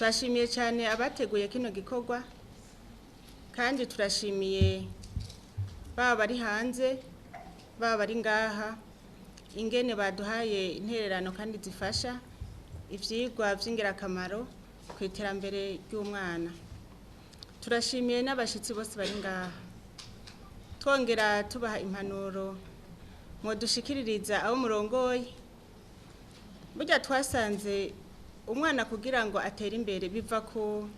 Turashimiye cyane abateguye kino gikorwa, kandi turashimiye baba bari hanze, baba bari ngaha, ingene baduhaye intererano kandi zifasha ivyigwa vy'ingirakamaro ku iterambere ry'umwana. Turashimiye n'abashitsi bose bari ngaha, twongera tubaha impanuro mwodushikiririza abo murongoye. Burya twasanze umwana kugira ngo atere imbere biva ku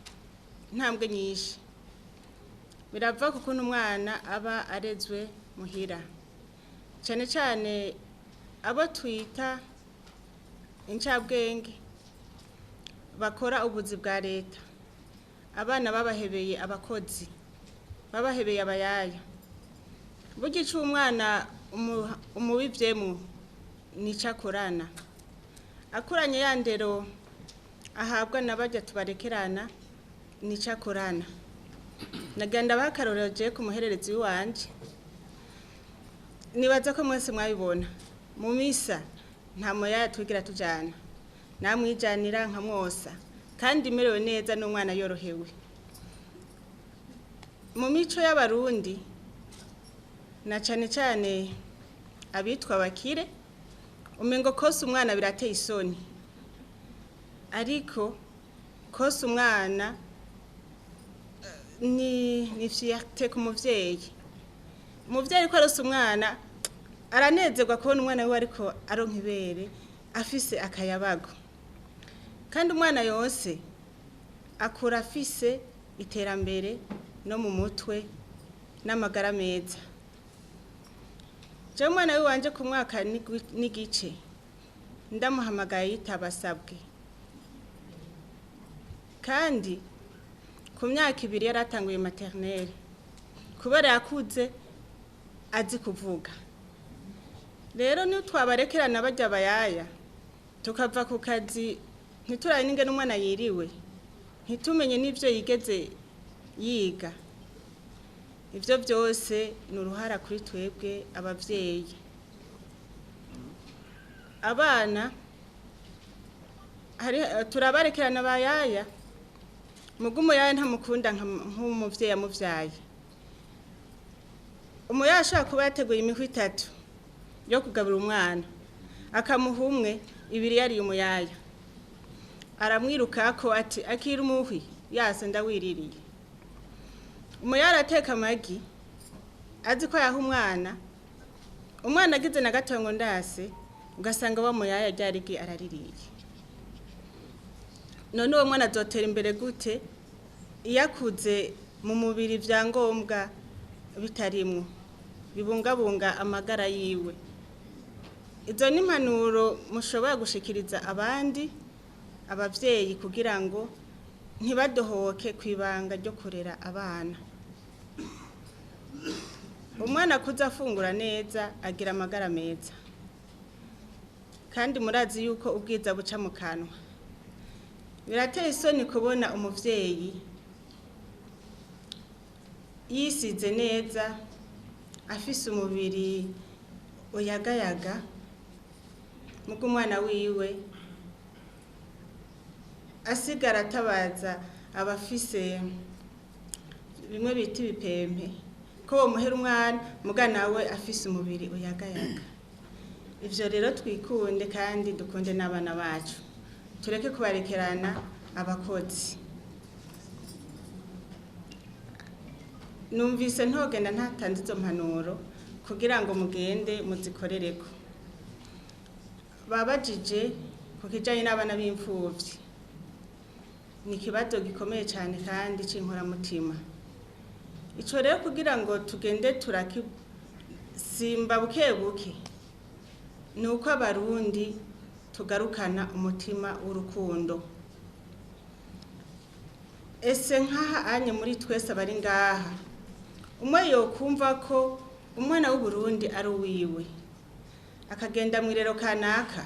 ntambwe nyinshi, birava ku kuntu umwana aba arezwe muhira, cyane cyane abo twita incabwenge bakora ubuzi bwa leta. Abana babahebeye abakozi, babahebeye abayaya. Burya ico umwana umubivyemwo nico akorana, akuranye ya ndero ahabwa na barya tubarekerana nico akorana. Nagenda bakarorero je ku muhererezi wanje, nibaza ko mwese mwabibona mu misa nta moya twigira tujana, namwijanira nkamwosa kandi merewe neza n'umwana yorohewe. Mu mico y'Abarundi na cane cane abitwa bakire, umengo kose umwana birateye isoni, ariko kose umwana ni fierté ku muvyeyi. Umuvyeyi ariko aronsa umwana aranezerwa kubona umwana wiwe ariko aronka ibere afise akayabago, kandi umwana yose akura afise iterambere no mu mutwe n'amagara meza. Jewe umwana wiwanje ku mwaka n'igice ndamuhamagaye yitaba asabwe, kandi ku myaka 2 yaratanguye maternelle kubera yakuze azi kuvuga. Rero ni twabarekerana barya bayaya tukava ku kazi ntituraye n'ingene umwana yiriwe, ntitumenye n'ivyo yigeze yiga. Ivyo byose ni uruhara kuri twebwe abavyeyi. Abana hari turabarekerana bayaya, mugumu yaya ntamukunda nk'umuvyeyi amuvyaye. Umuyaya ashobora kuba yateguye imihwi 3 yo kugabura umwana, akamuha umwe, 2 yariye umuyaya, aramwirukako ati akira umuhwi yase ndawiririye. Umuyaya arateka amagi azi ko yaha umwana, umwana agize na gatongo ndase, ugasanga wa muyaya ryarigi araririye. None uwo mwana azotera imbere gute iyo akuze mu mubiri vyangombwa bitarimwo bibungabunga amagara yiwe? Izo ni impanuro mushobora gushikiriza abandi abavyeyi kugira ngo ntibadohoke kwibanga ryo kurera abana. Umwana akuze afungura neza agira amagara meza, kandi murazi yuko ubwiza buca mu kanwa. Birateye isoni kubona umuvyeyi yisize neza afise umubiri uyagayaga, mugo umwana wiwe asigara atabaza abafise bimwe bita ibipempe ko bomuhera umwana, muga nawe afise umubiri uyagayaga. Ivyo rero twikunde kandi dukunde n'abana bacu, tureke kubarekerana abakozi. Numvise ntogenda ntatanze izo mpanuro kugira ngo mugende muzikorereko. Babajije ku kijanye n'abana b'imfuvyi, ni ikibazo gikomeye cyane kandi c'inkoramutima. Ico rero kugira ngo tugende turakisimba buke buke, ni uko Abarundi tugarukana umutima w'urukundo. Ese nkaha anye muri twese abari ngaha, umwe yokumva ko umwana w'Uburundi ari uwiwe, akagenda mw'irero kanaka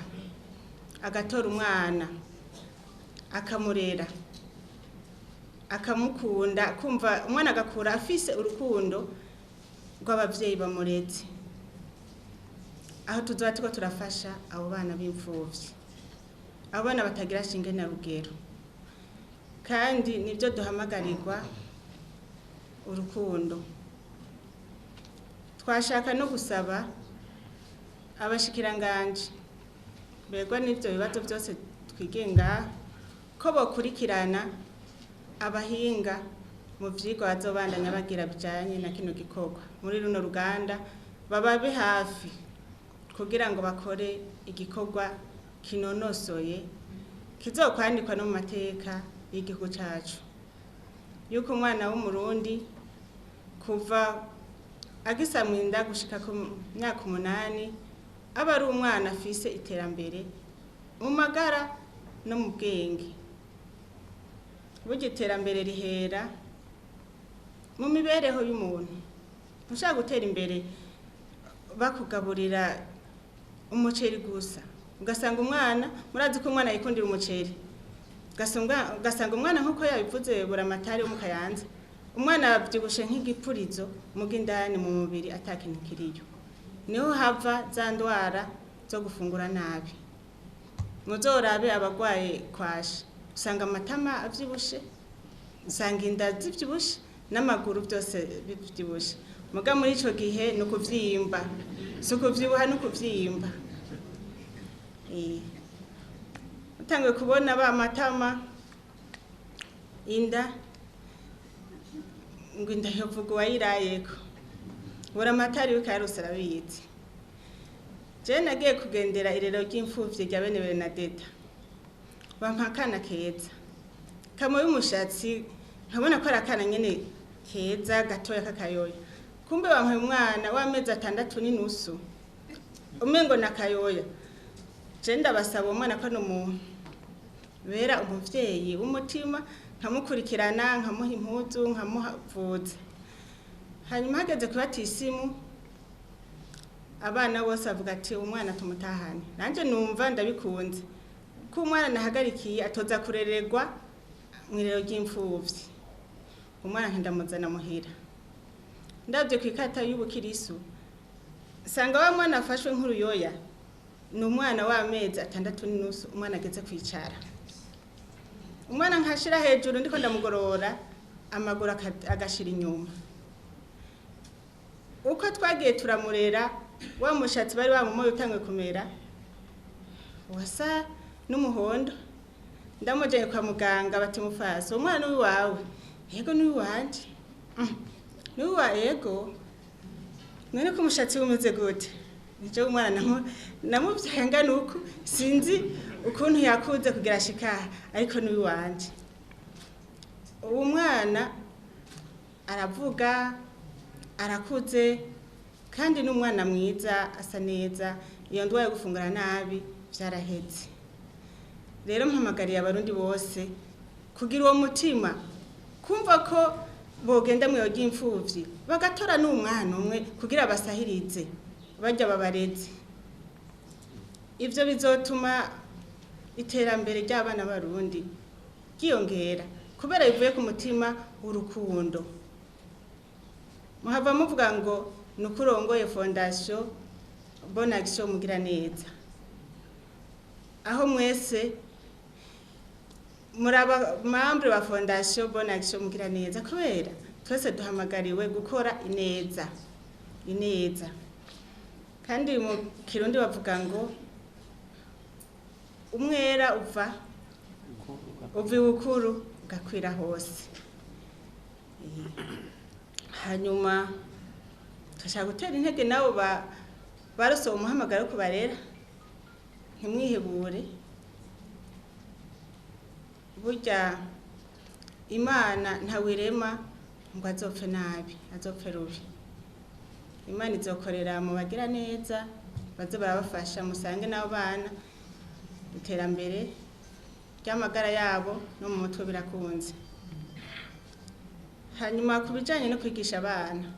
agatora umwana akamurera akamukunda, kumva umwana agakura afise urukundo rw'abavyeyi bamureze. Aho tuzoba turiko turafasha abo bana b'imfuvyi, abo bana batagira shinge na rugero. Kandi nibyo duhamagarirwa, urukundo. Twashaka no gusaba abashikiranganje begwa n'ibyo bibazo byose twigenga ko bokurikirana abahinga mu vyigwa bazobandanya bagira bijanye na kino gikorwa muri runo ruganda, bababe hafi kugira ngo bakore igikorwa kinonosoye kizokwandikwa no mu mateka y'igihugu cacu, yuko umwana w'Umurundi kuva agisamwa inda gushika ku myaka 8 aba ari umwana afise iterambere mu magara no mu bwenge. Burya iterambere rihera mu mibereho y'umuntu. Ushaka gutera imbere bakugaburira umuceri gusa, ugasanga umwana, murazi ko umwana yikundira umuceri, ugasanga umwana, nk'uko yabivuze Buramatari wo mu Kayanza, umwana yavyibushe nk'igipurizo, muga indani mu mubiri ata kintu kiriyo. Niho hava za ndwara zo gufungura nabi. Muzorabe abagwaye kwashi, usanga amatama avyibushe, usanga inda zivyibushe n'amaguru byose bivyibushe. Muga muri ico gihe ni ukuvyimba, si ukuvyibuha, ni ukuvyimba. Utanguye kubona ba matama, inda, ngo inda yovuga uwayirayeko. Buramatari w'Ikarusi arabizi. Jewe nagiye kugendera irero ry'imfuvyi rya bene Bernadeta, bampa akana keza kamoye umushatsi, nkabona ko ari akana nyene keza gatoya k'akayoya. Kumbe bampaye umwana w'amezi 6 n'inusu, umengo na kayoya. Je ndabasaba umwana ko ni bera umuvyeyi w'umutima, nkamukurikirana, nkamuha impuzu, nkamuvuza. Hanyuma hageze kubata isimu, abana bose bavuga ati: "Umwana tumutahane." Nanjye numva ndabikunze ko umwana nahagarikiye atoza kurererwa mu irero ry'imfuvyi. Umwana ndamuzana muhira, ndabye ku ikata y'ubukirisu, sanga wa mwana afashwe nk'uruyoya. Ni umwana w'amezi 6 n'inusu, umwana ageze kwicara. Umwana nkashira hejuru, ndiko ndamugorora amaguru, agashira inyuma. Uko twagiye turamurera, wa mushatsi bari bamumoye utanguye kumera, wasa n'umuhondo. Ndamujanye kwa muganga, bati: "Mufasi, uwo mwana n'uwiwawe?" "Yego, n'uwiwanje." "N'uwa?" "Yego." "None ko umushatsi umeze gute?" "Nico umwana namuvyaye angana uku, sinzi ukuntu yakuze kugira ashika aha, ariko n'uwiwanje." Uwo mwana aravuga, arakuze, kandi n'umwana mwiza, asa neza. Iyo ndwara yo gufungura nabi vyaraheze. Rero mpamagariye Abarundi bose kugira uwo mutima, kumva ko bogenda mu ry'imfuvyi bagatora n'umwana umwe kugira basahirize barya babareze. Ivyo bizotuma iterambere ry'abana b'Abarundi ryiyongera, kubera bivuye ku mutima w'urukundo. Muhava muvuga ngo ni uko urongoye Fondation Bonne Action Mugira Neza, aho mwese muri aba membre ba Fondation Bonne Action Mugira Neza, kubera twese duhamagariwe gukora ineza, ineza. Kandi mu Kirundi bavuga ngo umwera uva ibukuru ugakwira hose. Hanyuma turashaka gutera intege nabo barosowe umuhamagaro wo kubarera: ntimwihebure. Burya Imana ntawirema ngo azopfe nabi, azopfe rubi. Imana izokorera mu bagira neza baze barabafasha, musange n'abo bana iterambere ry'amagara yabo no mu mutwe birakunze. Hanyuma ku bijanye no kwigisha abana,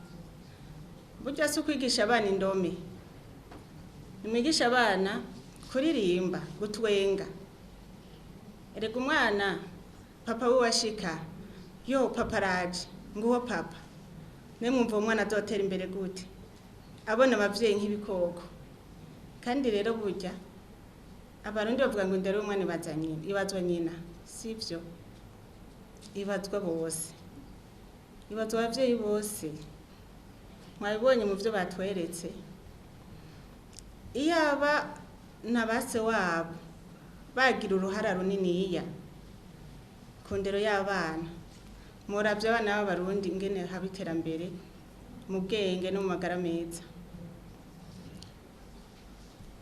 burya si ukwigisha abana indome, nimwigisha abana kuririmba, gutwenga. Erega umwana papa wiwe ashika, "Yo, papa araje, nguwo papa." Nimwumva uwo mwana azotera imbere gute abona abavyeyi nk'ibikoko? Kandi rero burya Abarundi bavuga ngo indero y'umwana ibaza nyina, ibazwa nyina, sivyo? Ibazwa bose, ibazwa abavyeyi bose. Mwabibonye mu byo batweretse, iyaba na base wabo bagira uruhara runiniya ku ndero y'abana. Muravye abana b'Abarundi ingene haba iterambere mu bwenge no mu magara meza.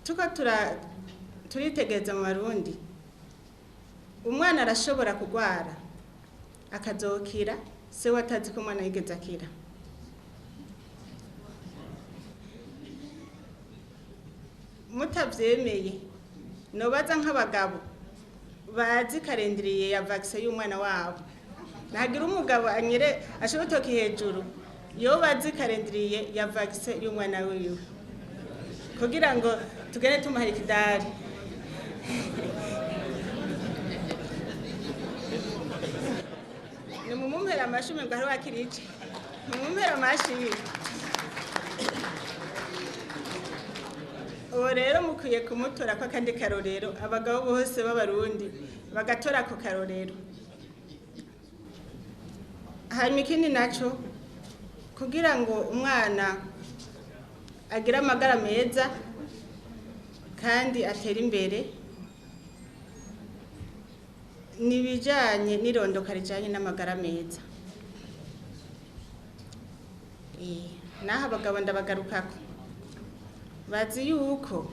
Tuko turitegereza mu Barundi, umwana arashobora kugwara akazokira se we atazi ko umwana yigeze akira. Mutavyemeye, nobaza nk'abagabo bazi calendrier ya vaccin y'umwana wabo. Nagira umugabo anyere ashira urutoki hejuru, yo bazi calendrier ya vaccin y'umwana wiwe, kugira ngo tugende tumuha ikidari. Nimumumpera amashi, umengo hariho akirice. Mumumpera amashi. Ubu rero mukwiye kumutora ko akandi karorero, abagabo bose b'Abarundi bagatora ako karorero. Hanyuma ikindi naco, kugira ngo umwana agire amagara meza kandi atere imbere, ni ibijanye n'irondoka rijanye n'amagara meza. Naho abagabo ndabagarukako, bazi yuko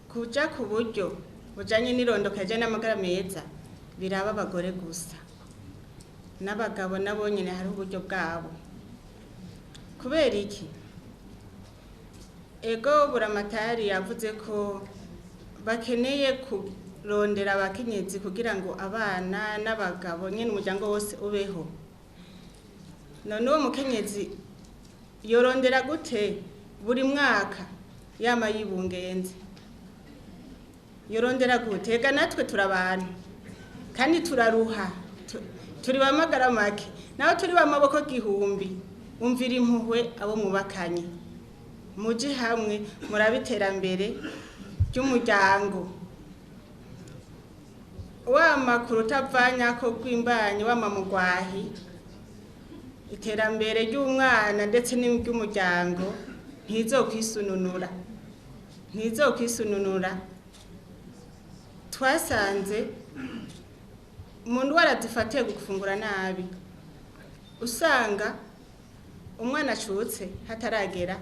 kuja ku buryo bujanye n'irondoka rijanye n'amagara meza biraba abagore gusa, n'abagabo nabo nyene hariho uburyo bwabo. Kubera iki? Ego, Buramatari yavuze ko bakeneye kurondera abakenyezi kugira ngo abana n'abagabo nyene umuryango wose ubeho. None uwo mukenyezi yorondera gute buri mwaka yama yibungenze? Yorondera gute? Ega natwe turabantu kandi turaruha, turi bamagara make, naho turi bamaboko gihumbi. Umvira impuhwe abo mubakanye, muje hamwe murabe iterambere ry'umuryango. Wama kurutavanyako rw'imbanyi, wama mugwahi, iterambere ry'umwana ndetse n'iry'umuryango ntizokwisununura, ntizokwisununura. Twasanze mu ndwara zifatiye gufungura nabi, usanga umwana acutse hataragera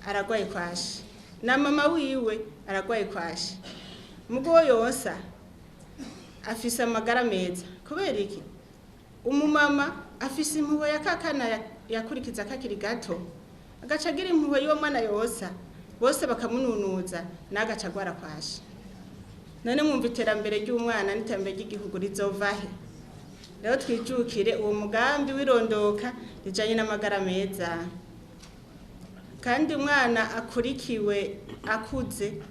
aragwaye kwashi, na mama wiwe aragwaye kwashi, mugo yonsa afise amagara meza. Kubera iki? Umumama afise impuhwe ya kakana yakurikiza kakiri gato, agaca agira impuhwe y'uwo mwana yonsa, bose bakamununuza, n'agaca agwara kwashi. None mwumva iterambere ry'umwana n'iterambere ry'igihugu rizovahe? Rero twijukire uwo mugambi w'irondoka rijanye n'amagara meza. Kandi umwana akurikiwe akuze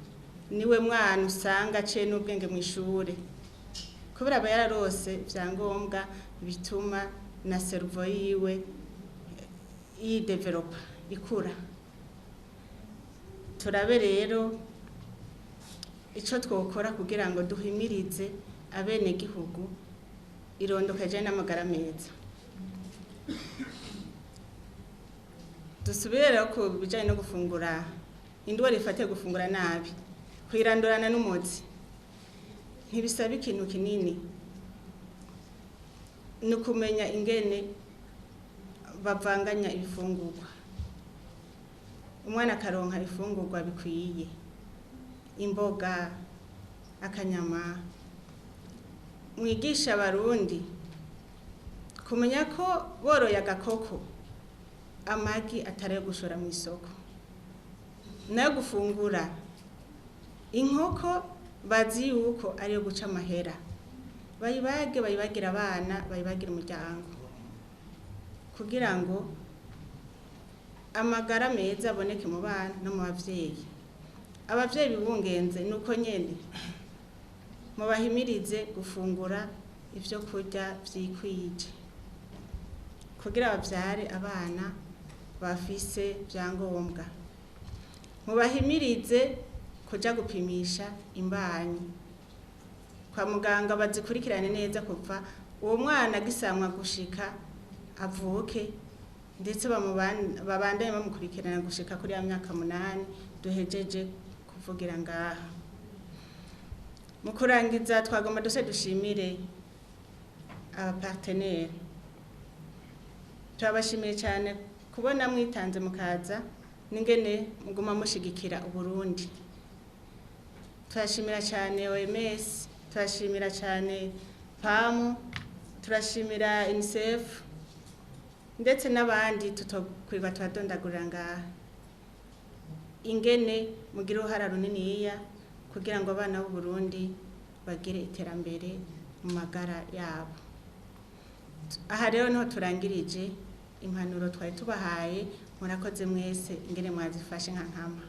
niwe mwana usanga aciye n'ubwenge mw'ishure, kubera aba yararose vyangombwa bituma na cerveau yiwe yidevelopa, ikura. Turabe rero ico twokora kugira ngo duhimirize abenegihugu irondoka rijanye n'amagara meza. Dusubire rero ku bijanye no gufungura, indwara ifatiye gufungura nabi, kwirandurana n'umuzi ntibisaba ikintu kinini, ni ukumenya ingene bavanganya ibifungurwa, umwana akaronka ibifungurwa bikwiye, imboga, akanyama. Mwigisha Abarundi kumenya ko boroye agakoko amagi atari ayo gushora mu isoko, nayo gufungura. Inkoko bazi yuko ariyo guca amahera, bayibage, bayibagire abana, bayibagire umuryango, kugira ngo amagara meza aboneke mu bana no mu bavyeyi. Abavyeyi bibungenze nuko nyene mubahimirize gufungura ivyo kurya vyikwije, kugira bavyare abana bafise vyangombwa. Mubahimirize kuja gupimisha imbanyi kwa muganga, bazikurikirane neza kuva Uwo mwana agisamwa gushika avuke, ndetse babandanye bamukurikirana gushika kuri ya myaka 8 duhejeje kuvugira ngaha. Mu kurangiza, twagomba duse dushimire aba partenaires. Turabashimiye cyane kubona mwitanze mukaza, n'ingene muguma mushigikira Uburundi. Turashimira cyane OMS, turashimira cyane PAM, turashimira UNICEF, ndetse n'abandi tutokwirwa turadondagurira ngaha, ingene mugira uruhara runiniya kugira ngo abana b'u Burundi bagire iterambere mu magara yabo. Aha rero niho turangirije impanuro twari tubahaye. Murakoze mwese ingene mwazifashe nka nkama.